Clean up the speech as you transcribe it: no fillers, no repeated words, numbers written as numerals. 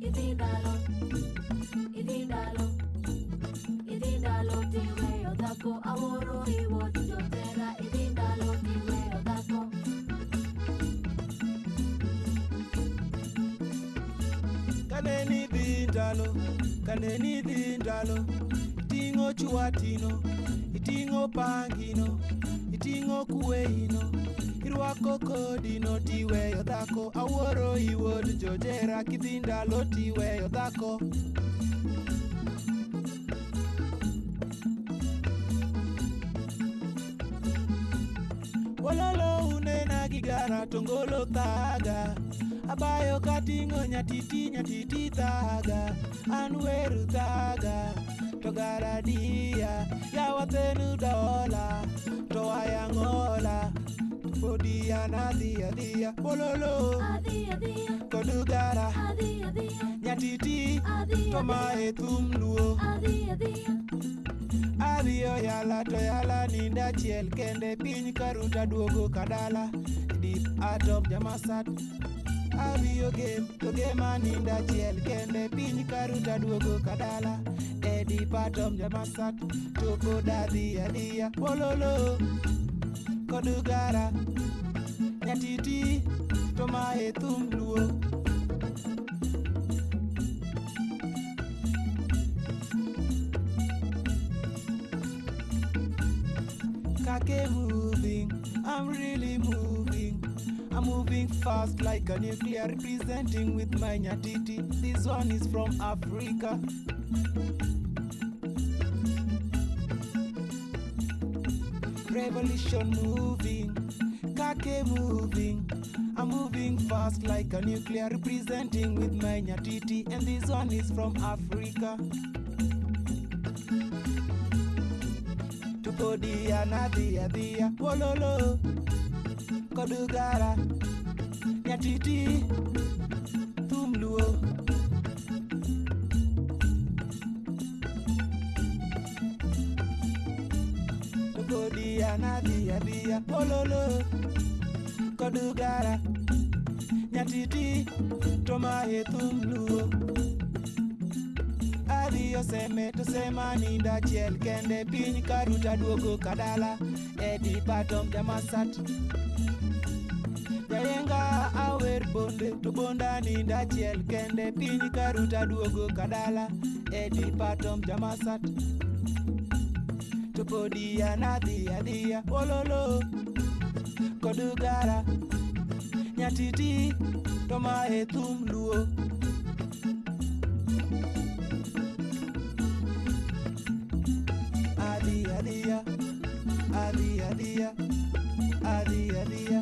Idhi ndalo, idhi ndalo, idhi ndalo tiweyo dhako awuoro iwuod jotera idhi ndalo tiweyo dhako. Kaneni dhi ndalo, kaneni dhi ndalo, iting'o chwatino, iting'o pangino, iting'o kweino, irwako kodino tiweyo dhako, awuoro iwuod jojera kidhi ndalo tiweyo dhako. Wololo unena gi gara to ngolo thaga, abayo kating'o nyatiti nyatiti thaga, an weru thaga, to gara diya, yawa thenu dola, to wayang'ola, to podi an adhi adhiya, wololo Adhi adhiya, kod gara, adhi adhiya, nyatiti adhi to adhiya, mae thum luo. adhi adhiya. Adhiyo yala to yala nindo achiel kende piny karuta duogo kadala dip atom jamasat. Adhiyo gem to gema nindo achiel kende piny karuta duogo kadala e dip atom jamasat. To pod adhi adhiya wololo kod gara nyatiti to mae thum luo. Kake moving, I'm really moving. I'm moving fast like a nuclear, representing with my nyatiti. This one is from Africa. Revolution moving, Kake moving. I'm moving fast like a nuclear, representing with my nyatiti. And this one is from Africa. To podi anadhi adhiya, wololo, kod gara, nyatiti, thum luo. To podi anadhi adhiya, wololo, kod gara, nyatiti, to mae thum luo. Adhiyo seme to sema nindo achiel kende piny karuta duogo kadala e dipatom jamasat. Jayenga awer bonde to bonda nindo achiel kende piny karuta duogo kadala e dipatom jamasat. To podi an adhi adhiya wololo kod gara nyatiti to mae thum luo. Adhi adhiya, adhi adhiya, adhi adhiya.